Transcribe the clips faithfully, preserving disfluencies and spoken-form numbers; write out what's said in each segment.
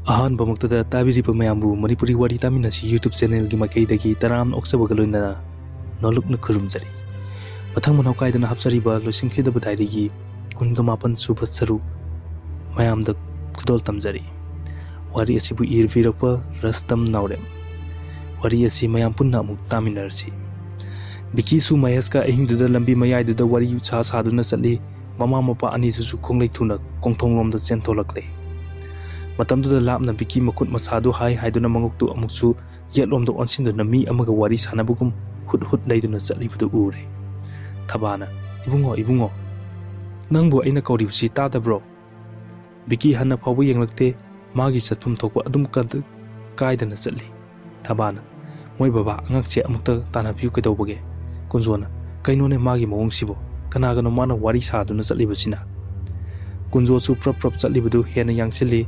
ꯑꯍꯥꯟꯕꯃꯛꯇꯗ ꯇꯥꯕꯤꯔꯤꯕ ꯃꯌꯥꯝꯕꯨ ꯃꯅꯤꯄꯨꯔꯤ ꯋꯥꯔꯤ ꯇꯥꯃꯤꯟꯅꯁꯤ YouTube channelꯒꯤ ꯃꯥꯏꯀꯩꯗꯒꯤ ꯇꯔꯥꯝꯅ ꯑꯣꯛꯆꯕꯒ ꯂꯣꯏꯅꯅ ꯅꯣꯂꯨꯛꯅ ꯈꯨꯔꯨꯝꯖꯔꯤ꯫ ꯃꯊꯪ ꯃꯅꯥꯎ ꯀꯥꯏꯗꯅ ꯍꯥꯞꯆꯔꯤꯕ ꯂꯣꯏꯁꯤꯟꯈꯤꯗꯕ ꯗꯥꯏꯔꯤꯒꯤ ꯀꯨꯟꯒ ꯃꯥꯄꯟ ꯁꯨꯕ ꯁꯔꯨꯛ ꯃꯌꯥꯝꯗ ꯈꯨꯗꯣꯜ ꯇꯝꯖꯔꯤ꯫ ꯋꯥꯔꯤ ꯑꯁꯤꯕꯨ ꯏꯔꯕꯤꯔꯛꯄ ꯔꯁꯇꯝ ꯅꯥꯎꯔꯦꯝ꯫ ꯋꯥꯔꯤ ꯑꯁꯤ ꯃꯌꯥꯝ ꯄꯨꯟꯅ ꯑꯃꯨꯛ ꯇꯥꯃꯤꯟꯅꯔꯁꯤ꯫ ꯕꯤꯀꯤꯁꯨ ꯃꯍꯦꯁꯀ ꯑꯍꯤꯡꯗꯨꯗ ꯂꯝꯕꯤ ꯃꯌꯥꯏꯗꯨꯗ ꯋꯥꯔꯤ ꯁꯥ ꯁꯥꯗꯨꯅ ꯆꯠꯂꯤ꯫ ꯃꯃꯥ ꯃꯄꯥ ꯑꯅꯤꯗꯨꯁꯨ ꯈꯣꯡꯂꯩ ꯊꯨꯅ ꯀꯣꯡꯊꯣꯡꯂꯣꯝꯗ ꯆꯦꯟꯊꯣꯛꯂꯛꯂꯦ꯫ ꯃꯇꯝꯗꯨꯗ ꯂꯥꯞꯅ ꯕꯤꯀꯤ ꯃꯈꯨꯠ ꯃꯁꯥꯗꯨ ꯍꯥꯏ ꯍꯥꯏꯗꯨꯅ ꯃꯉꯛꯇꯨ ꯑꯃꯨꯛꯁꯨ ꯌꯦꯠꯂꯣꯝꯗ ꯑꯣꯟꯁꯤꯟꯗꯨꯅ ꯃꯤ ꯑꯃꯒ ꯋꯥꯔꯤ ꯁꯥꯟꯅꯕꯒꯨꯝ ꯍꯨꯠ ꯍꯨꯠ ꯂꯩꯗꯨꯅ ꯆꯠꯂꯤꯕꯗꯨ ꯎꯔꯦ꯫ ꯊꯕꯥꯅ, "ꯏꯕꯨꯡꯉꯣ, ꯏꯕꯨꯡꯉꯣ, ꯅꯪꯕꯨ ꯑꯩꯅ ꯀꯧꯔꯤꯕꯁꯤ ꯇꯥꯗꯕ꯭ꯔꯣ?" ꯕꯤꯀꯤ ꯍꯟꯅ ꯐꯥꯎꯕ ꯌꯦꯡꯂꯛꯇꯦ꯫ ꯃꯥꯒꯤ ꯆꯠꯐꯝ ꯊꯣꯛꯄ ꯑꯗꯨꯝ ꯀꯥꯏꯗꯅ ꯆꯠꯂꯤ꯫ ꯊꯕꯥꯅ, "ꯃꯣꯏ ꯕꯕꯥ, ꯑꯉꯥꯡꯁꯦ ꯑꯃꯨꯛꯇ ꯇꯥꯟꯅꯕꯤꯌꯨ ꯀꯩꯗꯧꯕꯒꯦ?" ꯀꯨꯟꯖꯣꯅ, "ꯀꯩꯅꯣꯅꯦ ꯃꯥꯒꯤ ꯃꯑꯣꯡꯁꯤꯕꯣ? ꯀꯅꯥꯒꯅꯣ ꯃꯥꯅ ꯋꯥꯔꯤ ꯁꯥꯗꯨꯅ ꯆꯠꯂꯤꯕꯁꯤꯅ?" ꯀꯨꯟꯖꯣꯁꯨ ꯄ꯭ꯔꯞ ꯄ꯭ꯔꯞ ꯆꯠꯂꯤꯕꯗꯨ ꯍꯦꯟꯅ ꯌꯥꯡꯁꯤꯜꯂꯤ꯫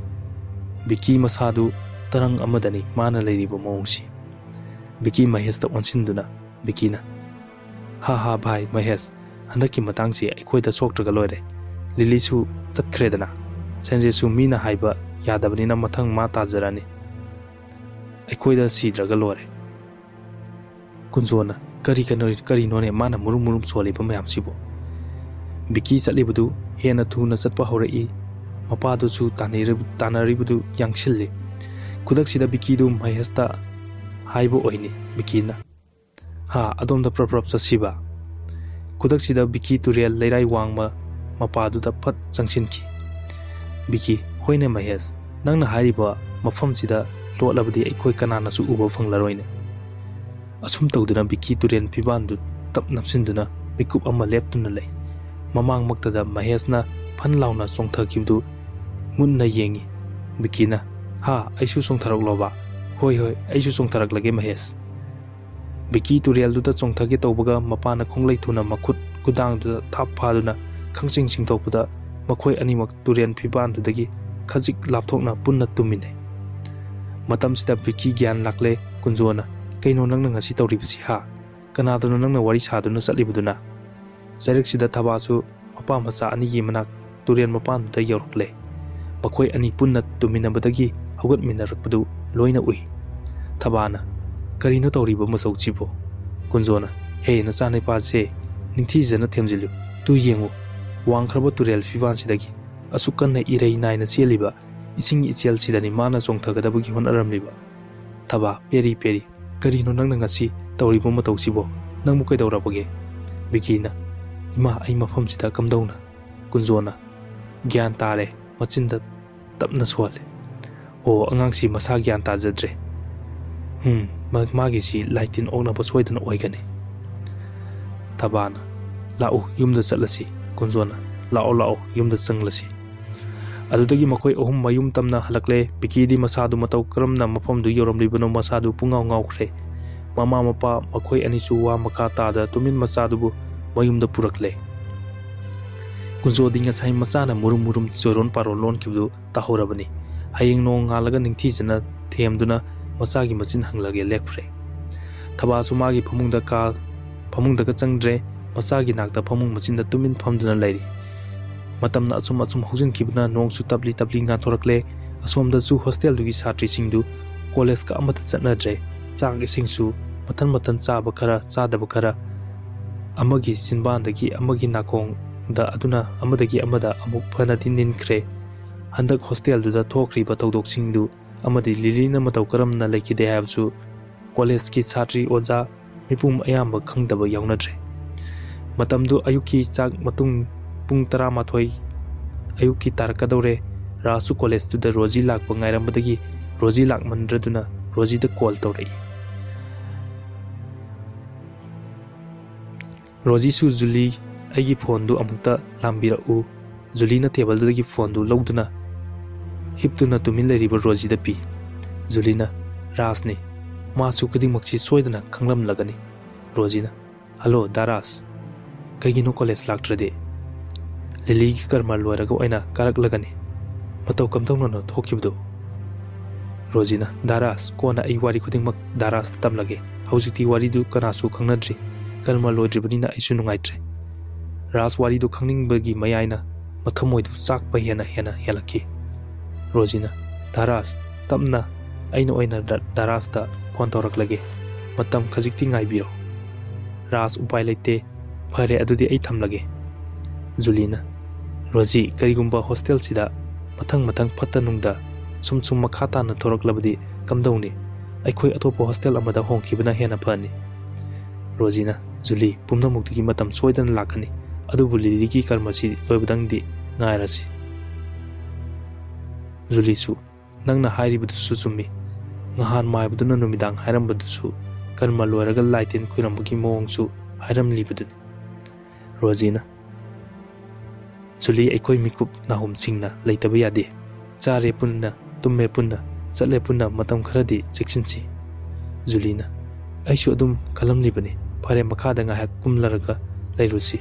ꯕꯤꯀꯤ ꯃꯁꯥꯗꯨ ꯇꯔꯪ ꯑꯃꯗꯅꯤ ꯃꯥꯅ ꯂꯩꯔꯤꯕ ꯃꯑꯣꯡꯁꯤ꯫ ꯕꯤꯀꯤ ꯃꯍꯦꯁꯇ ꯑꯣꯟꯁꯤꯟꯗꯨꯅ ꯕꯤꯀꯤꯅ, "ꯍꯥ ꯍꯥ ꯚꯥꯏ ꯃꯍꯦꯁ, ꯍꯟꯗꯛꯀꯤ ꯃꯇꯥꯡꯁꯤ ꯑꯩꯈꯣꯏꯗ ꯁꯣꯛꯇ꯭ꯔꯒ ꯂꯣꯏꯔꯦ꯫ ꯂꯤꯂꯤꯁꯨ ꯇꯠꯈ꯭ꯔꯦꯗꯅ꯫ ꯁꯦꯟꯖꯦꯁꯨ ꯃꯤꯅ ꯍꯥꯏꯕ ꯌꯥꯗꯕꯅꯤꯅ ꯃꯊꯪ ꯃꯥ ꯇꯥꯖꯔꯅꯤ꯫ ꯑꯩꯈꯣꯏꯗ ꯁꯤꯗ꯭ꯔꯒ ꯂꯣꯏꯔꯦ꯫" ꯀꯨꯟꯖꯣꯅ, "ꯀꯔꯤ ꯀꯩꯅꯣ, ꯀꯔꯤꯅꯣꯅꯦ ꯃꯥꯅ ꯃꯨꯔꯨꯝ ꯃꯨꯔꯨꯝ ꯁꯣꯜꯂꯤꯕ ꯃꯌꯥꯝꯁꯤꯕꯨ?" ꯕꯤꯀꯤ ꯆꯠꯂꯤꯕꯗꯨ ꯍꯦꯟꯅ ꯊꯨꯅ ꯆꯠꯄ ꯍꯧꯔꯛꯏ꯫ ꯃꯄꯥꯗꯨꯁꯨ ꯇꯥꯟꯅꯔꯤꯕ-, ꯇꯥꯟꯅꯔꯤꯕꯗꯨ ꯌꯥꯡꯁꯤꯜꯂꯤ꯫ ꯈꯨꯗꯛꯁꯤꯗ ꯕꯤꯀꯤꯗꯨ ꯃꯍꯦꯁꯇ ꯍꯥꯏꯕ ꯑꯣꯏꯅꯤ꯫ ꯕꯤꯀꯤꯅ, "ꯍꯥ, ꯑꯗꯣꯝꯗ ꯄ꯭ꯔꯞ ꯄ꯭ꯔꯞ ꯆꯠꯁꯤꯕ?" ꯈꯨꯗꯛꯁꯤꯗ ꯕꯤꯀꯤ ꯇꯨꯔꯦꯜ ꯂꯩꯔꯥꯏ ꯋꯥꯡꯃ ꯃꯄꯥꯗꯨꯗ ꯐꯠ ꯆꯪꯁꯤꯟꯈꯤ꯫ ꯕꯤꯀꯤ, "ꯍꯣꯏꯅꯦ ꯃꯍꯦꯁ, ꯅꯪꯅ ꯍꯥꯏꯔꯤꯕ ꯃꯐꯝꯁꯤꯗ ꯂꯣꯠꯂꯕꯗꯤ ꯑꯩꯈꯣꯏ ꯀꯅꯥꯅꯁꯨ ꯎꯕ ꯐꯪꯂꯔꯣꯏꯅꯦ꯫" ꯑꯁꯨꯝ ꯇꯧꯗꯨꯅ ꯕꯤꯀꯤ ꯇꯨꯔꯦꯜ ꯐꯤꯕꯥꯟꯗꯨ ꯇꯞ ꯅꯞꯁꯤꯟꯗꯨꯅ ꯃꯤꯀꯨꯞ ꯑꯃ ꯂꯦꯞꯇꯨꯅ ꯂꯩ꯫ ꯃꯃꯥꯡꯃꯛꯇꯗ ꯃꯍꯦꯁꯅ ꯐꯟ ꯂꯥꯎꯅ ꯆꯣꯡꯊꯈꯤꯕꯗꯨ ꯃꯨꯟꯅ ꯌꯦꯡꯉꯤ꯫ ꯕꯤꯀꯤꯅ, "ꯍꯥ, ꯑꯩꯁꯨ ꯆꯣꯡꯊꯔꯛꯂꯣꯕ?" "ꯍꯣꯏ, ꯍꯣꯏ, ꯑꯩꯁꯨ ꯆꯣꯡꯊꯔꯛꯂꯒꯦ ꯃꯍꯦꯁ꯫" ꯕꯤꯀꯤ ꯇꯨꯔꯦꯜꯗꯨꯗ ꯆꯣꯡꯊꯒꯦ ꯇꯧꯕꯒ ꯃꯄꯥꯅ ꯈꯣꯡꯂꯩ ꯊꯨꯅ ꯃꯈꯨꯠ ꯈꯨꯗꯥꯡꯗꯨꯗ ꯊꯥꯞ ꯐꯥꯗꯨꯅ ꯈꯪꯆꯤꯡ ꯆꯤꯡꯊꯣꯛꯄꯗ ꯃꯈꯣꯏ ꯑꯅꯤꯃꯛ ꯇꯨꯔꯦꯜ ꯐꯤꯕꯥꯟꯗꯨꯗꯒꯤ ꯈꯖꯤꯛ ꯂꯥꯞꯊꯣꯛꯅ ꯄꯨꯟꯅ ꯇꯨꯝꯃꯤꯟꯅꯩ꯫ ꯃꯇꯝꯁꯤꯗ ꯕꯤꯀꯤ ꯒ꯭ꯌꯥꯟ ꯂꯥꯛꯂꯦ꯫ ꯀꯨꯟꯖꯣꯅ, "ꯀꯩꯅꯣ ꯅꯪꯅ ꯉꯁꯤ ꯇꯧꯔꯤꯕꯁꯤ ꯍꯥ? ꯀꯅꯥꯗꯅꯣ ꯅꯪꯅ ꯋꯥꯔꯤ ꯁꯥꯗꯨꯅ ꯆꯠꯂꯤꯕꯗꯨꯅ?" ꯆꯩꯔꯛꯁꯤꯗ ꯊꯕꯥꯁꯨ ꯃꯄꯥ ꯃꯆꯥ ꯑꯅꯤꯒꯤ ꯃꯅꯥꯛ ꯇꯨꯔꯦꯜ ꯃꯄꯥꯟꯗꯨꯗ ꯌꯧꯔꯛꯂꯦ꯫ ꯃꯈꯣꯏ ꯑꯅꯤ ꯄꯨꯟꯅ ꯇꯨꯝꯃꯤꯟꯅꯕꯗꯒꯤ ꯍꯧꯒꯠꯃꯤꯟꯅꯔꯛꯄꯗꯨ ꯂꯣꯏꯅ ꯎꯏ꯫ ꯊꯕꯥꯅ, "ꯀꯔꯤꯅꯣ ꯇꯧꯔꯤꯕ ꯃꯆꯧꯁꯤꯕꯣ?" ꯀꯨꯟꯖꯣꯅ, "ꯍꯦ, ꯅꯆꯥꯅꯤꯄꯥꯁꯦ ꯅꯤꯡꯊꯤꯖꯅ ꯊꯦꯝꯖꯤꯜꯂꯨ꯫ ꯇꯨ ꯌꯦꯡꯉꯨ, ꯋꯥꯡꯈ꯭ꯔꯕ ꯇꯨꯔꯦꯜ ꯐꯤꯕꯥꯟꯁꯤꯗꯒꯤ ꯑꯁꯨꯛ ꯀꯟꯅ ꯏꯔꯩ ꯅꯥꯏꯅ ꯆꯦꯜꯂꯤꯕ ꯏꯁꯤꯡ ꯏꯆꯦꯜꯁꯤꯗꯅꯤ ꯃꯥꯅ ꯆꯣꯡꯊꯒꯗꯕꯒꯤ ꯍꯣꯠꯅꯔꯝꯂꯤꯕ꯫ ꯊꯕꯥ, ꯄꯦꯔꯤ ꯄꯦꯔꯤ, ꯀꯔꯤꯅꯣ ꯅꯪꯅ ꯉꯁꯤ ꯇꯧꯔꯤꯕ ꯃꯇꯧꯁꯤꯕꯣ? ꯅꯪꯕꯨ ꯀꯩꯗꯧꯔꯕꯒꯦ?" ꯕꯤꯀꯤꯅ, "ꯏꯃꯥ, ꯑꯩ ꯃꯐꯝꯁꯤꯗ ꯀꯝꯗꯧꯅ?" ꯀꯨꯟꯖꯣꯅ, "ꯒ꯭ꯌꯥꯟ ꯇꯥꯔꯦ," ꯃꯆꯤꯟꯗ ꯇꯞꯅ ꯁꯣꯜꯂꯦ꯫ "ꯑꯣ, ꯑꯉꯥꯡꯁꯤ ꯃꯁꯥ ꯒ꯭ꯌꯥꯟ ꯇꯥꯖꯗ꯭ꯔꯦ꯫ ꯎꯝ, ꯃ-, ꯃꯥꯒꯤꯁꯤ ꯂꯥꯏꯇꯤꯟ ꯑꯣꯛꯅꯕ ꯁꯣꯏꯗꯅ ꯑꯣꯏꯒꯅꯤ꯫" ꯊꯕꯥꯅ, "ꯂꯥꯛꯎ, ꯌꯨꯝꯗ ꯆꯠꯂꯁꯤ꯫" ꯀꯨꯟꯖꯣꯅ, "ꯂꯥꯛꯑꯣ, ꯂꯥꯛꯑꯣ, ꯌꯨꯝꯗ ꯆꯪꯂꯁꯤ꯫" ꯑꯗꯨꯗꯒꯤ ꯃꯈꯣꯏ ꯑꯍꯨꯝ ꯃꯌꯨꯝ ꯇꯝꯅ ꯍꯜꯂꯛꯂꯦ꯫ ꯕꯤꯀꯤꯗꯤ ꯃꯁꯥꯗꯨ ꯃꯇꯧ ꯀꯔꯝꯅ ꯃꯐꯝꯗꯨ ꯌꯧꯔꯝꯂꯤꯕꯅꯣ, ꯃꯁꯥꯗꯨ ꯄꯨꯡꯉꯥꯎ ꯉꯥꯎꯈ꯭ꯔꯦ꯫ ꯃꯃꯥ ꯃꯄꯥ ꯃꯈꯣꯏ ꯑꯅꯤꯁꯨ ꯋꯥ ꯃꯈꯥ ꯇꯥꯗ ꯇꯨꯃꯤꯟ ꯃꯆꯥꯗꯨꯕꯨ ꯃꯌꯨꯝꯗ ꯄꯨꯔꯛꯂꯦ꯫ ꯀꯨꯟꯖꯣꯗꯤ ꯉꯁꯥꯏ ꯃꯆꯥꯅ ꯃꯨꯔꯨꯝ ꯃꯨꯔꯨꯝ ꯆꯣꯏꯔꯣꯟ ꯄꯥꯔꯣꯟ ꯂꯣꯟꯈꯤꯕꯗꯨ ꯇꯥꯍꯧꯔꯕꯅꯤ꯫ ꯍꯌꯦꯡ ꯅꯣꯡ ꯉꯥꯜꯂꯒ ꯅꯤꯡꯊꯤꯖꯅ ꯊꯦꯝꯗꯨꯅ ꯃꯆꯥꯒꯤ ꯃꯆꯤꯟ ꯍꯪꯂꯒꯦ ꯂꯦꯞꯈ꯭ꯔꯦ꯫ ꯊꯕꯥꯁꯨ ꯃꯥꯒꯤ ꯐꯃꯨꯡꯗ ꯀꯥ-, ꯐꯃꯨꯡꯗꯒ ꯆꯪꯗ꯭ꯔꯦ꯫ ꯃꯆꯥꯒꯤ ꯅꯥꯛꯇ ꯐꯃꯨꯡ ꯃꯆꯤꯟꯗ ꯇꯨꯃꯤꯟ ꯐꯝꯗꯨꯅ ꯂꯩꯔꯤ꯫ ꯃꯇꯝꯅ ꯑꯁꯨꯝ ꯑꯁꯨꯝ ꯍꯧꯖꯤꯟꯈꯤꯕꯅ ꯅꯣꯡꯁꯨ ꯇꯞꯂꯤ ꯇꯞꯂꯤ ꯉꯥꯟꯊꯣꯔꯛꯂꯦ꯫ ꯑꯁꯣꯝꯗꯁꯨ ꯍꯣꯁꯇꯦꯜꯗꯨꯒꯤ ꯁꯥꯇ꯭ꯔꯤꯁꯤꯡꯗꯨ ꯀꯣꯂꯦꯖꯀ ꯑꯃꯠꯇ ꯆꯠꯅꯗ꯭ꯔꯦ꯫ ꯆꯥꯛ ꯏꯁꯤꯡꯁꯨ ꯃꯊꯟ ꯃꯊꯟ ꯆꯥꯕ ꯈꯔ, ꯆꯥꯗꯕ ꯈꯔ, ꯑꯃꯒꯤ ꯆꯤꯟꯕꯥꯟꯗꯒꯤ ꯑꯃꯒꯤ ꯅꯥꯀꯣꯡꯗ, ꯑꯗꯨꯅ ꯑꯃꯗꯒꯤ ꯑꯃꯗ ꯑꯃꯨꯛ ꯐꯅꯗꯤ ꯅꯤꯟꯈ꯭ꯔꯦ꯫ ꯍꯟꯗꯛ ꯍꯣꯁꯇꯦꯜꯗꯨꯗ ꯊꯣꯛꯈ꯭ꯔꯤꯕ ꯊꯧꯗꯣꯛꯁꯤꯡꯗꯨ ꯑꯃꯗꯤ ꯂꯤꯂꯤꯅ ꯃꯇꯧ ꯀꯔꯝꯅ ꯂꯩꯈꯤꯗꯦ ꯍꯥꯏꯕꯁꯨ ꯀꯣꯂꯦꯖꯀꯤ ꯁꯥꯇ꯭ꯔꯤ ꯑꯣꯖꯥ ꯃꯤꯄꯨꯝ ꯑꯌꯥꯝꯕ ꯈꯪꯗꯕ ꯌꯥꯎꯅꯗ꯭ꯔꯦ꯫ ꯃꯇꯝꯗꯨ ꯑꯌꯨꯛꯀꯤ ꯆꯥꯛ ꯃꯇꯨꯡ ꯄꯨꯡ ꯇꯔꯥꯃꯥꯊꯣꯏ ꯑꯌꯨꯛꯀꯤ ꯇꯥꯔꯛꯀꯗꯧꯔꯦ꯫ ꯔꯥꯖꯁꯨ ꯀꯣꯂꯦꯖꯇꯨꯗ ꯔꯣꯖꯤ ꯂꯥꯛꯄ ꯉꯥꯏꯔꯝꯕꯗꯒꯤ ꯔꯣꯖꯤ ꯂꯥꯛꯃꯟꯗ꯭ꯔꯗꯨꯅ ꯔꯣꯖꯤꯗ ꯀꯣꯜ ꯇꯧꯔꯛꯏ꯫ "ꯔꯣꯖꯤꯁꯨ, ꯖꯨꯂꯤ, ꯑꯩꯒꯤ ꯐꯣꯟꯗꯨ ꯑꯃꯨꯛꯇ ꯂꯥꯝꯕꯤꯔꯛꯎ꯫" ꯖꯨꯂꯤꯅ ꯇꯦꯕꯜꯗꯨꯗꯒꯤ ꯐꯣꯟꯗꯨ ꯂꯧꯗꯨꯅ ꯍꯤꯞꯇꯨꯅ ꯇꯨꯃꯤꯟ ꯂꯩꯔꯤꯕ ꯔꯣꯖꯤꯗ ꯄꯤ꯫ ꯖꯨꯂꯤꯅ, "ꯔꯥꯖꯅꯤ, ꯃꯥꯁꯨ ꯈꯨꯗꯤꯡꯃꯛꯁꯤ ꯁꯣꯏꯗꯅ ꯈꯪꯂꯝꯂꯒꯅꯤ꯫" ꯔꯣꯖꯤꯅ, "ꯍꯜꯂꯣ, ꯗꯥ ꯔꯥꯖ꯫ ꯀꯩꯒꯤꯅꯣ ꯀꯣꯂꯦꯖ ꯂꯥꯛꯇ꯭ꯔꯗꯤ?" "ꯂꯤꯂꯤꯒꯤ ꯀꯔꯃ ꯂꯣꯏꯔꯒ ꯑꯣꯏꯅ ꯀꯥꯔꯛꯂꯒꯅꯤ꯫ ꯃꯇꯧ ꯀꯝꯗꯧꯅꯅꯣ ꯊꯣꯛꯈꯤꯕꯗꯨ?" ꯔꯣꯖꯤꯅ, "ꯗꯥ ꯔꯥꯖ, ꯀꯣꯟꯅ ꯑꯩ ꯋꯥꯔꯤ ꯈꯨꯗꯤꯡꯃꯛ ꯗꯥ ꯔꯥꯖꯇ ꯇꯝꯂꯒꯦ꯫ ꯍꯧꯖꯤꯛꯇꯤ ꯋꯥꯔꯤꯗꯨ ꯀꯅꯥꯁꯨ ꯈꯪꯅꯗ꯭ꯔꯤ꯫ ꯀꯔꯃ ꯂꯣꯏꯗ꯭ꯔꯤꯕꯅꯤꯅ ꯑꯩꯁꯨ ꯅꯨꯡꯉꯥꯏꯇ꯭ꯔꯦ꯫" ꯔꯥꯖ ꯋꯥꯔꯤꯗꯨ ꯈꯪꯅꯤꯡꯕꯒꯤ ꯃꯌꯥꯏꯅ ꯃꯊꯃꯣꯏꯗꯨ ꯆꯥꯛꯄ ꯍꯦꯟꯅ ꯍꯦꯟꯅ ꯍꯦꯜꯂꯛꯈꯤ꯫ ꯔꯣꯖꯤꯅ, "ꯗꯥ ꯔꯥꯖ, ꯇꯞꯅ ꯑꯩꯅ ꯑꯣꯏꯅ ꯗ-, ꯗꯥꯔꯥꯖꯇ ꯐꯣꯟ ꯇꯧꯔꯛꯂꯒꯦ꯫ ꯃꯇꯝ ꯈꯖꯤꯛꯇꯤ ꯉꯥꯏꯕꯤꯔꯣ꯫ ꯔꯥꯖ, ꯎꯄꯥꯏ ꯂꯩꯇꯦ꯫ ꯐꯔꯦ, ꯑꯗꯨꯗꯤ ꯑꯩ ꯊꯝꯂꯒꯦ꯫ ꯖꯨꯂꯤꯅ, ꯔꯣꯖꯤ, ꯀꯔꯤꯒꯨꯝꯕ ꯍꯣꯁꯇꯦꯜꯁꯤꯗ ꯃꯊꯪ ꯃꯊꯪ ꯐꯠꯇ ꯅꯨꯡꯗ ꯁꯨꯝ ꯁꯨꯝ ꯃꯈꯥ ꯇꯥꯅ ꯊꯣꯔꯛꯂꯕꯗꯤ ꯀꯝꯗꯧꯅꯤ? ꯑꯩꯈꯣꯏ ꯑꯇꯣꯞꯄ ꯍꯣꯁꯇꯦꯜ ꯑꯃꯗ ꯍꯣꯡꯈꯤꯕꯅ ꯍꯦꯟꯅ ꯐꯅꯤ꯫ ꯔꯣꯖꯤꯅ, ꯖꯨꯂꯤ, ꯄꯨꯝꯅꯃꯛꯇꯨꯒꯤ ꯃꯇꯝ ꯁꯣꯏꯗꯅ ꯂꯥꯛꯀꯅꯤ, ꯑꯗꯨꯕꯨ ꯂꯤꯂꯤꯒꯤ ꯀꯔꯃꯁꯤ ꯂꯣꯏꯕꯗꯪꯗꯤ ꯉꯥꯏꯔꯁꯤ꯫ ꯖꯨꯂꯤꯁꯨ, ꯅꯪꯅ ꯍꯥꯏꯔꯤꯕꯗꯨꯁꯨ ꯆꯨꯝꯃꯤ꯫ ꯉꯍꯥꯟ ꯃꯥꯏꯕꯗꯨꯅ ꯅꯨꯃꯤꯗꯥꯡ ꯍꯥꯏꯔꯝꯕꯗꯨꯁꯨ ꯀꯔꯃ ꯂꯣꯏꯔꯒ ꯂꯥꯏ ꯇꯤꯟ ꯈꯣꯏꯔꯝꯕꯒꯤ ꯃꯑꯣꯡꯁꯨ ꯍꯥꯏꯔꯝꯂꯤꯕꯗꯨꯅꯤ꯫ ꯔꯣꯖꯤꯅ, ꯖꯨꯂꯤ, ꯑꯩꯈꯣꯏ ꯃꯤꯀꯨꯞ ꯅꯥꯍꯨꯝꯁꯤꯡꯅ ꯂꯩꯇꯕ ꯌꯥꯗꯦ꯫ ꯆꯥꯔꯦ ꯄꯨꯟꯅ, ꯇꯨꯝꯃꯦ ꯄꯨꯟꯅ, ꯆꯠꯂꯦ ꯄꯨꯟꯅ, ꯃꯇꯝ ꯈꯔꯗꯤ ꯆꯦꯛꯁꯤꯟꯁꯤ꯫ ꯖꯨꯂꯤꯅ, ꯑꯩꯁꯨ ꯑꯗꯨꯝ ꯈꯜꯂꯝꯂꯤꯕꯅꯤ꯫ ꯐꯔꯦ, ꯃꯈꯥꯗ ꯉꯥꯏꯍꯥꯛ ꯀꯨꯝꯂꯔꯒ ꯂꯩꯔꯨꯁꯤ꯫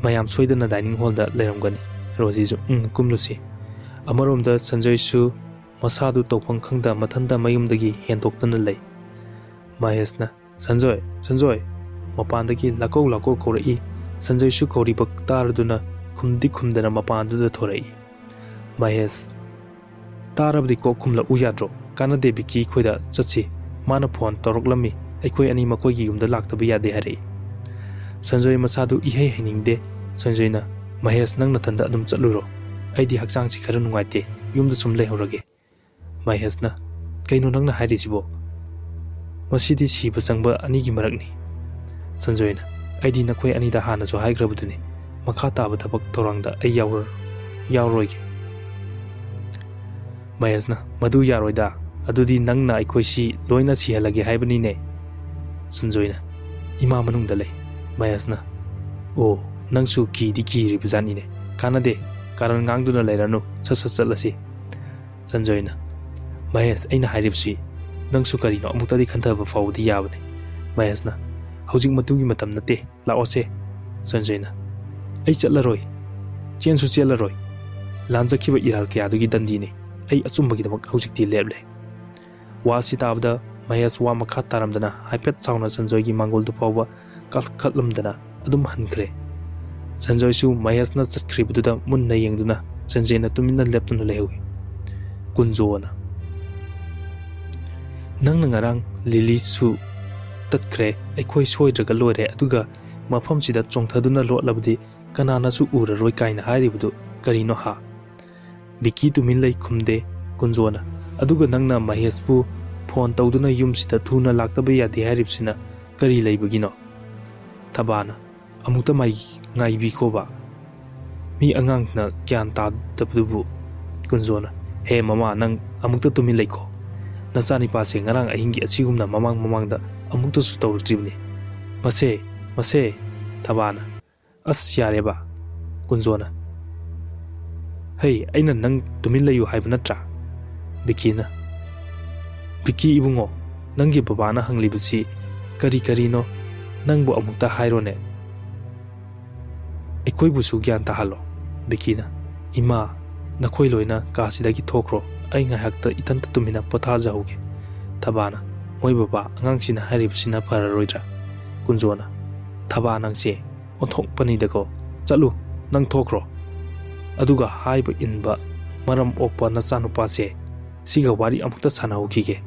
ꯃꯌꯥꯝ ꯁꯣꯏꯗꯅ ꯗꯥꯏꯅꯤꯡ ꯍꯣꯜꯗ ꯂꯩꯔꯝꯒꯅꯤ꯫ ꯔꯣꯖꯤꯁꯨ, ꯎꯝ, ꯀꯨꯝꯂꯨꯁꯤ꯫ ꯑꯃꯔꯣꯝꯗ ꯁꯟꯖꯣꯏꯁꯨ ꯃꯁꯥꯗꯨ ꯇꯧꯐꯝ ꯈꯪꯗ ꯃꯊꯟꯇ ꯃꯌꯨꯝꯗꯒꯤ ꯍꯦꯟꯗꯣꯛꯇꯅ ꯂꯩ꯫ ꯃꯍꯦꯁꯅ, ꯁꯟꯖꯣꯏ, ꯁꯟꯖꯣꯏ! ꯃꯄꯥꯟꯗꯒꯤ ꯂꯥꯛꯀꯧ ꯂꯥꯛꯀꯧ ꯀꯧꯔꯛꯏ꯫ ꯁꯟꯖꯣꯏꯁꯨ ꯀꯧꯔꯤꯕ ꯇꯥꯔꯗꯨꯅ ꯈꯨꯝꯗꯤ ꯈꯨꯝꯗꯅ ꯃꯄꯥꯟꯗꯨꯗ ꯊꯣꯔꯛꯏ꯫ ꯃꯍꯦꯁ, ꯇꯥꯔꯕꯗꯤ ꯀꯣꯛ ꯈꯨꯝꯂꯛꯎ ꯌꯥꯗ꯭ꯔꯣ? ꯀꯥꯟꯅꯗꯦ, ꯕꯤꯀꯤ ꯈꯣꯏꯗ ꯆꯠꯁꯤ꯫ ꯃꯥꯅ ꯐꯣꯟ ꯇꯧꯔꯛꯂꯝꯃꯤ, ꯑꯩꯈꯣꯏ ꯑꯅꯤ ꯃꯈꯣꯏꯒꯤ ꯌꯨꯝꯗ ꯂꯥꯛꯇꯕ ꯌꯥꯗꯦ ꯍꯥꯏꯔꯛꯏ꯫ ꯁꯟꯖꯣꯏ ꯃꯁꯥꯗꯨ ꯏꯍꯩ ꯍꯩꯅꯤꯡꯗꯦ꯫ ꯁꯟꯖꯣꯏꯅ, ꯃꯍꯦꯁ, ꯅꯪ ꯅꯊꯟꯗ ꯑꯗꯨꯝ ꯆꯠꯂꯨꯔꯣ꯫ ꯑꯩꯗꯤ ꯍꯛꯆꯥꯡꯁꯤ ꯈꯔ ꯅꯨꯡꯉꯥꯏꯇꯦ, ꯌꯨꯝꯗ ꯁꯨꯝ ꯂꯩꯍꯧꯔꯒꯦ꯫ ꯃꯍꯦꯁꯅ, ꯀꯩꯅꯣ ꯅꯪꯅ ꯍꯥꯏꯔꯤꯁꯤꯕꯣ? ꯃꯁꯤꯗꯤ ꯁꯤꯕ ꯆꯪꯕ ꯑꯅꯤꯒꯤ ꯃꯔꯛꯅꯤ꯫ ꯁꯟꯖꯣꯏꯅ, ꯑꯩꯗꯤ ꯅꯈꯣꯏ ꯑꯅꯤꯗ ꯍꯥꯟꯅꯁꯨ ꯍꯥꯏꯈ꯭ꯔꯕꯗꯨꯅꯤ, ꯃꯈꯥ ꯇꯥꯕ ꯊꯕꯛ ꯊꯧꯔꯥꯡꯗ ꯑꯩ ꯌꯥꯎꯔ-, ꯌꯥꯎꯔꯣꯏꯒꯦ꯫ ꯃꯍꯦꯁꯅ, ꯃꯗꯨ ꯌꯥꯔꯣꯏꯗ, ꯑꯗꯨꯗꯤ ꯅꯪꯅ ꯑꯩꯈꯣꯏꯁꯤ ꯂꯣꯏꯅ ꯁꯤꯍꯜꯂꯒꯦ ꯍꯥꯏꯕꯅꯤꯅꯦ꯫ ꯁꯟꯖꯣꯏꯅ, ꯏꯃꯥ ꯃꯅꯨꯡꯗ ꯂꯩ꯫ ꯃꯍꯦꯁꯅ, ꯑꯣ, ꯅꯪꯁꯨ ꯀꯤꯗꯤ ꯀꯤꯔꯤꯕ ꯖꯥꯠꯅꯤꯅꯦ꯫ ꯀꯥꯟꯅꯗꯦ, ꯀꯥꯔꯟ ꯉꯥꯡꯗꯨꯅ ꯂꯩꯔꯅꯨ, ꯁꯠ ꯁꯠ ꯆꯠꯂꯁꯤ꯫ ꯁꯟꯖꯣꯏꯅ, ꯃꯍꯦꯁ, ꯑꯩꯅ ꯍꯥꯏꯔꯤꯕꯁꯤ ꯅꯪꯁꯨ ꯀꯔꯤꯅꯣ ꯑꯃꯨꯛꯇꯗꯤ ꯈꯟꯊꯕ ꯐꯥꯎꯕꯗꯤ ꯌꯥꯕꯅꯤ꯫ ꯃꯍꯦꯁꯅ, ꯍꯧꯖꯤꯛ ꯃꯗꯨꯒꯤ ꯃꯇꯝ ꯅꯠꯇꯦ, ꯂꯥꯛꯑꯣꯁꯦ꯫ ꯁꯟꯖꯣꯏꯅ, ꯑꯩ ꯆꯠꯂꯔꯣꯏ, ꯆꯦꯟꯁꯨ ꯆꯦꯜꯂꯔꯣꯏ꯫ ꯂꯥꯟꯖꯈꯤꯕ ꯏꯔꯥꯜ ꯀꯌꯥꯗꯨꯒꯤ ꯗꯟꯗꯤꯅꯤ꯫ ꯑꯩ ꯑꯆꯨꯝꯕꯒꯤꯗꯃꯛ ꯍꯧꯖꯤꯛꯇꯤ ꯂꯦꯞꯂꯦ꯫ ꯋꯥꯁꯤ ꯇꯥꯕꯗ ꯃꯍꯦꯁ ꯋꯥ ꯃꯈꯥ ꯇꯥꯔꯝꯗꯅ ꯍꯥꯏꯐꯦꯠ ꯁꯥꯎꯅ ꯁꯟꯖꯣꯏꯒꯤ ꯃꯥꯡꯒꯣꯜꯗꯨ ꯐꯥꯎꯕ ꯀꯥꯈꯠꯂꯝꯗꯅ ꯑꯗꯨꯝ ꯍꯟꯈ꯭ꯔꯦ꯫ ꯁꯟꯖꯣꯏꯁꯨ ꯃꯍꯦꯁꯅ ꯆꯠꯈ꯭ꯔꯤꯕꯗꯨꯗ ꯃꯨꯟꯅ ꯌꯦꯡꯗꯨꯅ ꯆꯦꯟꯖꯦꯟꯅ ꯇꯨꯃꯤꯟꯅ ꯂꯦꯞꯇꯨꯅ ꯂꯩꯍꯧꯏ꯫ ꯀꯨꯟꯖꯣꯅ, "ꯅꯪꯅ ꯉꯔꯥꯡ ꯂꯤꯂꯤꯁꯨ ꯇꯠꯈ꯭ꯔꯦ, ꯑꯩꯈꯣꯏ ꯁꯣꯏꯗ꯭ꯔꯒ ꯂꯣꯏꯔꯦ, ꯑꯗꯨꯒ ꯃꯐꯝꯁꯤꯗ ꯆꯣꯡꯊꯗꯨꯅ ꯂꯣꯠꯂꯕꯗꯤ ꯀꯅꯥꯅꯁꯨ ꯎꯔꯔꯣꯏ ꯀꯥꯏꯅ ꯍꯥꯏꯔꯤꯕꯗꯨ ꯀꯔꯤꯅꯣ ꯍꯥ?" ꯕꯤꯀꯤ ꯇꯨꯃꯤꯟ ꯂꯩ ꯈꯨꯝꯗꯦ꯫ ꯀꯨꯟꯖꯣꯅ, "ꯑꯗꯨꯒ ꯅꯪꯅ ꯃꯍꯦꯁꯄꯨ ꯐꯣꯟ ꯇꯧꯗꯨꯅ ꯌꯨꯝꯁꯤꯗ ꯊꯨꯅ ꯂꯥꯛꯇꯕ ꯌꯥꯗꯦ ꯍꯥꯏꯔꯤꯕꯁꯤꯅ ꯀꯔꯤ ꯂꯩꯕꯒꯤꯅꯣ?" ꯊꯕꯥꯅ, "ꯑꯃꯨꯛꯇ ꯃꯥꯏ-, ꯉꯥꯏꯕꯤꯈꯣꯕ꯫ ꯃꯤ ꯑꯉꯥꯡꯅ ꯒ꯭ꯌꯥꯟ ꯇꯥꯗꯕꯗꯨꯕꯨ꯫" ꯀꯨꯟꯖꯣꯅ, "ꯍꯦ ꯃꯃꯥ, ꯅꯪ ꯑꯃꯨꯛꯇ ꯇꯨꯃꯤꯟ ꯂꯩꯈꯣ꯫ ꯅꯆꯥꯅꯤꯄꯥꯁꯦ ꯉꯔꯥꯡ ꯑꯍꯤꯡꯒꯤ ꯑꯁꯤꯒꯨꯝꯅ ꯃꯃꯥꯡ ꯃꯃꯥꯡꯗ ꯑꯃꯨꯛꯇꯁꯨ ꯇꯧꯔꯛꯇ꯭ꯔꯤꯕꯅꯤ꯫ ꯃꯁꯦ, ꯃꯁꯦ꯫" ꯊꯕꯥꯅ, "ꯑꯁ, ꯌꯥꯔꯦꯕ꯫" ꯀꯨꯟꯖꯣꯅ, "ꯍꯩ, ꯑꯩꯅ ꯅꯪ ꯇꯨꯃꯤꯟ ꯂꯩꯌꯨ ꯍꯥꯏꯕ ꯅꯠꯇ꯭ꯔꯥ?" ꯕꯤꯀꯤꯅ, "ꯕꯤꯀꯤ ꯏꯕꯨꯡꯉꯣ, ꯅꯪꯒꯤ ꯕꯕꯥꯅ ꯍꯪꯂꯤꯕꯁꯤ ꯀꯔꯤ ꯀꯔꯤꯅꯣ? ꯅꯪꯕꯨ ꯑꯃꯨꯛꯇ ꯍꯥꯏꯔꯣꯅꯦ꯫ ꯑꯩꯈꯣꯏꯕꯨꯁꯨ ꯒ꯭ꯌꯥꯟ ꯇꯥꯍꯜꯂꯣ꯫" ꯕꯤꯀꯤꯅ, "ꯏꯃꯥ, ꯅꯈꯣꯏ ꯂꯣꯏꯅ ꯀꯥꯁꯤꯗꯒꯤ ꯊꯣꯛꯈ꯭ꯔꯣ, ꯑꯩ ꯉꯥꯏꯍꯥꯛꯇ ꯏꯊꯟꯇ ꯇꯨꯃꯤꯟꯅ ꯄꯣꯊꯥꯖꯍꯧꯒꯦ꯫" ꯊꯕꯥꯅ, "ꯃꯣꯏ ꯕꯕꯥ, ꯑꯉꯥꯡꯁꯤꯅ ꯍꯥꯏꯔꯤꯕꯁꯤꯅ ꯐꯔꯔꯣꯏꯗ꯭ꯔꯥ?" ꯀꯨꯟꯖꯣꯅ, "ꯊꯕꯥ ꯅꯪꯁꯦ ꯑꯣꯟꯊꯣꯛꯄꯅꯤꯗꯀꯣ꯫ ꯆꯠꯂꯨ, ꯅꯪ ꯊꯣꯛꯈ꯭ꯔꯣ꯫ ꯑꯗꯨꯒ ꯍꯥꯏꯕ ꯏꯟꯕ ꯃꯔꯝ ꯑꯣꯛꯄ ꯅꯆꯥꯅꯨꯄꯥꯁꯦ ꯁꯤꯒ ꯋꯥꯔꯤ ꯑꯃꯨꯛꯇ ꯁꯥꯟꯅꯍꯧꯈꯤꯒꯦ꯫"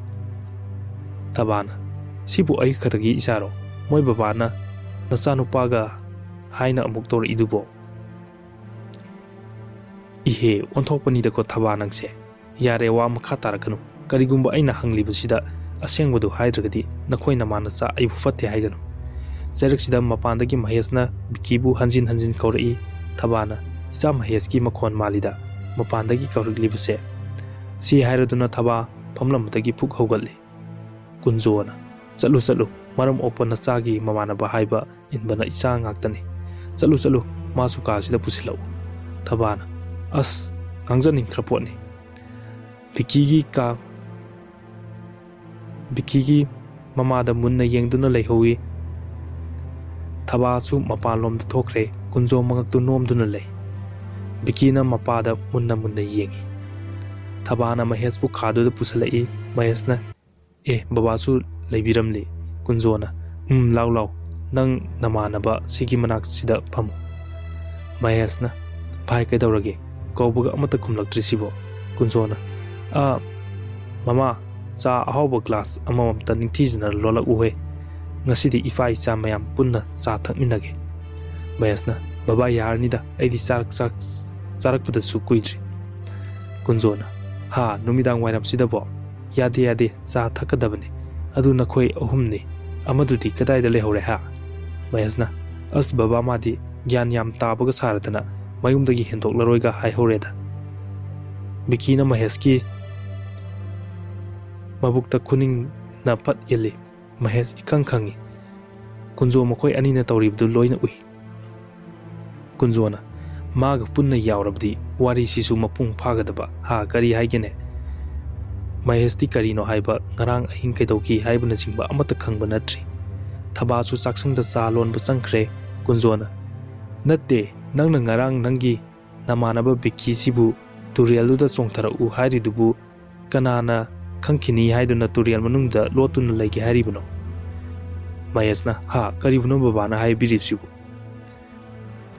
ꯊꯕꯥꯅ, "ꯁꯤꯕꯨ ꯑꯩ ꯈꯛꯇꯒꯤ ꯏꯆꯥꯔꯣ? ꯃꯣꯏ ꯕꯕꯥꯅ ꯅꯆꯥꯅꯨꯄꯥꯒ ꯍꯥꯏꯅ ꯑꯃꯨꯛ ꯇꯧꯔꯛꯏꯗꯨꯕꯣ?" "ꯏꯍꯦ, ꯑꯣꯟꯊꯣꯛꯄꯅꯤꯗꯀꯣ ꯊꯕꯥ ꯅꯪꯁꯦ꯫ ꯌꯥꯔꯦ, ꯋꯥ ꯃꯈꯥ ꯇꯥꯔꯛꯀꯅꯨ꯫ ꯀꯔꯤꯒꯨꯝꯕ ꯑꯩꯅ ꯍꯪꯂꯤꯕꯁꯤꯗ ꯑꯁꯦꯡꯕꯗꯨ ꯍꯥꯏꯗ꯭ꯔꯒꯗꯤ ꯅꯈꯣꯏ ꯅꯃꯥ ꯅꯆꯥ ꯑꯩꯕꯨ ꯐꯠꯇꯦ ꯍꯥꯏꯒꯅꯨ꯫" ꯆꯩꯔꯛꯁꯤꯗ ꯃꯄꯥꯟꯗꯒꯤ ꯃꯍꯦꯁꯅ ꯕꯤꯀꯤꯕꯨ ꯍꯟꯖꯤꯟ ꯍꯟꯖꯤꯟ ꯀꯧꯔꯛꯏ꯫ ꯊꯕꯥꯅ, "ꯏꯆꯥ ꯃꯍꯦꯁꯀꯤ ꯃꯈꯣꯟ ꯃꯥꯜꯂꯤꯗ, ꯃꯄꯥꯟꯗꯒꯤ ꯀꯧꯔꯛꯂꯤꯕꯁꯦ꯫" ꯁꯤ ꯍꯥꯏꯔꯗꯨꯅ ꯊꯕꯥ ꯐꯝꯂꯝꯕꯗꯒꯤ ꯐꯨꯛ ꯍꯧꯒꯠꯂꯤ꯫ ꯀꯨꯟꯖꯣꯅ, "ꯆꯠꯂꯨ, ꯆꯠꯂꯨ, ꯃꯔꯝ ꯑꯣꯛꯄ ꯅꯆꯥꯒꯤ ꯃꯃꯥꯟꯅꯕ ꯍꯥꯏꯕ ꯏꯟꯕꯅ ꯏꯆꯥ ꯉꯥꯛꯇꯅꯤ꯫ ꯆꯠꯂꯨ, ꯆꯠꯂꯨ, ꯃꯥꯁꯨ ꯀꯥꯁꯤꯗ ꯄꯨꯁꯤꯜꯂꯛꯎ꯫" ꯊꯕꯥꯅ, "ꯑꯁ, ꯉꯥꯡꯖꯅꯤꯡꯗ꯭ꯔ ꯄꯣꯠꯅꯤ꯫ ꯕꯤꯀꯤꯒꯤ ꯀꯥ, ꯕꯤꯀꯤꯒꯤ ꯃꯃꯥꯗ ꯃꯨꯟꯅ ꯌꯦꯡꯗꯨꯅ ꯂꯩꯍꯧꯏ꯫" ꯊꯕꯥꯁꯨ ꯃꯄꯥꯟꯂꯣꯝꯗ ꯊꯣꯛꯈ꯭ꯔꯦ꯫ ꯀꯨꯟꯖꯣ ꯃꯉꯛꯇꯨ ꯅꯣꯝꯗꯨꯅ ꯂꯩ꯫ ꯕꯤꯀꯤꯅ ꯃꯄꯥꯗ ꯃꯨꯟꯅ ꯃꯨꯟꯅ ꯌꯦꯡꯏ꯫ ꯊꯕꯥꯅ ꯃꯍꯦꯁꯄꯨ ꯀꯥꯗꯨꯗ ꯄꯨꯁꯤꯜꯂꯛꯏ꯫ ꯃꯍꯦꯁꯅ, "ꯑꯦ, ꯕꯕꯥꯁꯨ ꯂꯩꯕꯤꯔꯝꯂꯤ꯫" ꯀꯨꯟꯖꯣꯅ, "ꯎꯝ, ꯂꯥꯎ ꯂꯥꯎ, ꯅꯪ ꯅꯃꯥꯟꯅꯕ ꯁꯤꯒꯤ ꯃꯅꯥꯛꯁꯤꯗ ꯐꯝꯃꯨ꯫" ꯃꯍꯦꯁꯅ, "ꯚꯥꯏ, ꯀꯩꯗꯧꯔꯒꯦ? ꯀꯧꯕꯒ ꯑꯃꯠꯇ ꯈꯨꯝꯂꯛꯇ꯭ꯔꯤꯁꯤꯕꯣ?" ꯀꯨꯟꯖꯣꯅ, "ꯑ, ꯃꯃꯥ, ꯆꯥ ꯑꯍꯥꯎꯕ ꯒ꯭ꯂꯥꯁ ꯑꯃꯃꯝꯇ ꯅꯤꯡꯊꯤꯖꯅ ꯂꯣꯜꯂꯛꯎꯍꯦ꯫ ꯉꯁꯤꯗꯤ ꯏꯄꯥ ꯏꯆꯥ ꯃꯌꯥꯝ ꯄꯨꯟꯅ ꯆꯥ ꯊꯛꯃꯤꯟꯅꯒꯦ꯫" ꯃꯍꯦꯁꯅ, "ꯕꯕꯥ, ꯌꯥꯔꯅꯤꯗ, ꯑꯩꯗꯤ ꯆꯥꯔꯛ-, ꯆꯥꯛ ꯆꯥꯔꯛꯄꯗꯁꯨ ꯀꯨꯏꯗ꯭ꯔꯤ꯫" ꯀꯨꯟꯖꯣꯅ, "ꯍꯥ, ꯅꯨꯃꯤꯗꯥꯡ ꯋꯥꯏꯔꯝꯁꯤꯗꯕꯣ? ꯌꯥꯗꯦ, ꯌꯥꯗꯦ, ꯆꯥ ꯊꯛꯀꯗꯕꯅꯤ꯫ ꯑꯗꯨ ꯅꯈꯣꯏ ꯑꯍꯨꯝꯅꯤ꯫ ꯑꯃꯗꯨꯗꯤ ꯀꯗꯥꯏꯗ ꯂꯩꯍꯧꯔꯦ ꯍꯥ?" ꯃꯍꯦꯁꯅ, "ꯑꯁ ꯕꯕꯥ, ꯃꯥꯗꯤ ꯒ꯭ꯌꯥꯟ ꯌꯥꯝ ꯇꯥꯕꯒ ꯁꯥꯔꯗꯅ ꯃꯌꯨꯝꯗꯒꯤ ꯍꯦꯟꯗꯣꯛꯂꯔꯣꯏꯒ ꯍꯥꯏꯍꯧꯔꯦꯗ꯫" ꯕꯤꯀꯤꯅ ꯃꯍꯦꯁꯀꯤ ꯃꯕꯨꯛꯇ ꯈꯨꯅꯤꯡꯅ ꯐꯠ ꯏꯜꯂꯤ꯫ ꯃꯍꯦꯁ ꯏꯈꯪ ꯈꯪꯏ꯫ ꯀꯨꯟꯖꯣ ꯃꯈꯣꯏ ꯑꯅꯤꯅ ꯇꯧꯔꯤꯕꯗꯨ ꯂꯣꯏꯅ ꯎꯏ꯫ ꯀꯨꯟꯖꯣꯅ, "ꯃꯥꯒ ꯄꯨꯟꯅ ꯌꯥꯎꯔꯕꯗꯤ ꯋꯥꯔꯤꯁꯤꯁꯨ ꯃꯄꯨꯡ ꯐꯥꯒꯗꯕ꯫ ꯍꯥ, ꯀꯔꯤ ꯍꯥꯏꯒꯦꯅꯦ? ꯃꯍꯦꯁꯇꯤ ꯀꯔꯤꯅꯣ ꯍꯥꯏꯕ, ꯉꯔꯥꯡ ꯑꯍꯤꯡ ꯀꯩꯗꯧꯈꯤ ꯍꯥꯏꯕꯅꯆꯤꯡꯕ ꯑꯃꯠꯇ ꯈꯪꯕ ꯅꯠꯇ꯭ꯔꯤ꯫" ꯊꯕꯥꯁꯨ ꯆꯥꯛꯁꯪꯗ ꯆꯥ ꯂꯣꯟꯕ ꯆꯪꯈ꯭ꯔꯦ꯫ ꯀꯨꯟꯖꯣꯅ, "ꯅꯠꯇꯦ, ꯅꯪꯅ ꯉꯔꯥꯡ ꯅꯪꯒꯤ ꯅꯃꯥꯟꯅꯕ ꯕꯤꯀꯤꯁꯤꯕꯨ ꯇꯨꯔꯦꯜꯗꯨꯗ ꯆꯣꯡꯊꯔꯛꯎ ꯍꯥꯏꯔꯤꯗꯨꯕꯨ ꯀꯅꯥꯅ ꯈꯪꯈꯤꯅꯤ ꯍꯥꯏꯗꯨꯅ ꯇꯨꯔꯦꯜ ꯃꯅꯨꯡꯗ ꯂꯣꯠꯇꯨꯅ ꯂꯩꯒꯦ ꯍꯥꯏꯔꯤꯕꯅꯣ?" ꯃꯍꯦꯁꯅ, "ꯍꯥ, ꯀꯔꯤꯕꯨꯅꯣ ꯕꯕꯥꯅ ꯍꯥꯏꯕꯤꯔꯤꯕꯁꯤꯕꯨ?"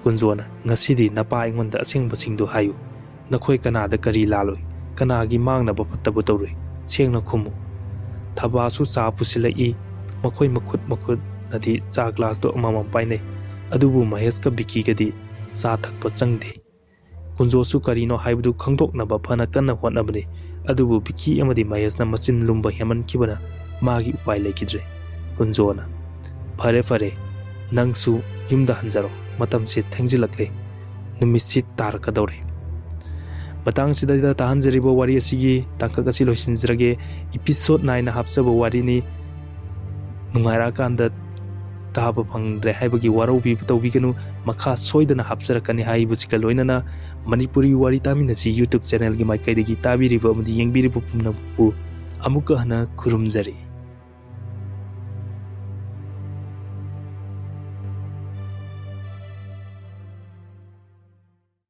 ꯀꯨꯟꯖꯣꯅ, "ꯉꯁꯤꯗꯤ ꯅꯄꯥ ꯑꯩꯉꯣꯟꯗ ꯑꯁꯦꯡꯕꯁꯤꯡꯗꯨ ꯍꯥꯏꯌꯨ꯫ ꯅꯈꯣꯏ ꯀꯅꯥꯗ ꯀꯔꯤ ꯂꯥꯜꯂꯨꯏ? ꯀꯅꯥꯒꯤ ꯃꯥꯡꯅꯕ ꯐꯠꯇꯕ ꯇꯧꯔꯨꯏ? ꯁꯦꯡꯅ ꯈꯨꯝꯃꯨ꯫" ꯊꯕꯥꯁꯨ ꯆꯥ ꯄꯨꯁꯤꯜꯂꯛꯏ꯫ ꯃꯈꯣꯏ ꯃꯈꯨꯠ ꯃꯈꯨꯠꯅꯗꯤ ꯆꯥ ꯒ꯭ꯂꯥꯁꯇꯨ ꯑꯃꯃꯝ ꯄꯥꯏꯅꯩ꯫ ꯑꯗꯨꯕꯨ ꯃꯍꯦꯁꯀ ꯕꯤꯀꯤꯒꯗꯤ ꯆꯥ ꯊꯛꯄ ꯆꯪꯗꯦ꯫ ꯀꯨꯟꯖꯣꯁꯨ ꯀꯔꯤꯅꯣ ꯍꯥꯏꯕꯗꯨ ꯈꯪꯗꯣꯛꯅꯕ ꯐꯅ ꯀꯟꯅ ꯍꯣꯠꯅꯕꯅꯤ꯫ ꯑꯗꯨꯕꯨ ꯕꯤꯀꯤ ꯑꯃꯗꯤ ꯃꯍꯦꯁꯅ ꯃꯆꯤꯟ ꯂꯨꯝꯕ ꯍꯦꯟꯃꯟꯈꯤꯕꯅ ꯃꯥꯒꯤ ꯎꯄꯥꯏ ꯂꯩꯈꯤꯗ꯭ꯔꯦ꯫ ꯀꯨꯟꯖꯣꯅ, "ꯐꯔꯦ, ꯐꯔꯦ, ꯅꯪꯁꯨ ꯌꯨꯝꯗ ꯍꯟꯖꯔꯣ꯫ ꯃꯇꯝꯁꯦ ꯊꯦꯡꯖꯤꯜꯂꯛꯂꯦ꯫ ꯅꯨꯃꯤꯠꯁꯤ ꯇꯥꯔꯛꯀꯗꯧꯔꯦ꯫" ꯃꯇꯥꯡꯁꯤꯗ ꯇꯥꯍꯟꯖꯔꯤꯕ ꯋꯥꯔꯤ ꯑꯁꯤꯒꯤ ꯇꯥꯡꯀꯛ ꯑꯁꯤ ꯂꯣꯏꯁꯤꯟꯖꯔꯒꯦ꯫ Episode nine ꯍꯥꯞꯆꯕ ꯋꯥꯔꯤꯅꯤ꯫ ꯅꯨꯡꯉꯥꯏꯔꯛꯑꯀꯥꯟꯗ ꯇꯥꯕ ꯐꯪꯗ꯭ꯔꯦ ꯍꯥꯏꯕꯒꯤ ꯋꯥꯔꯧꯕꯤꯕ ꯇꯧꯕꯤꯒꯅꯨ꯫ ꯃꯈꯥ ꯁꯣꯏꯗꯅ ꯍꯥꯞꯆꯔꯛꯀꯅꯤ ꯍꯥꯏꯕꯁꯤꯒ ꯂꯣꯏꯅꯅ ꯃꯅꯤꯄꯨꯔꯤ ꯋꯥꯔꯤ ꯇꯥꯃꯤꯟꯅꯁꯤ YouTube channelꯒꯤ ꯃꯥꯏꯀꯩꯗꯒꯤ ꯇꯥꯕꯤꯔꯤꯕ ꯑꯃꯗꯤ ꯌꯦꯡꯕꯤꯔꯤꯕ ꯄꯨꯝꯅꯃꯛꯄꯨ ꯑꯃꯨꯛꯀ ꯍꯟꯅ ꯈꯨꯔꯨꯝꯖꯔꯤ꯫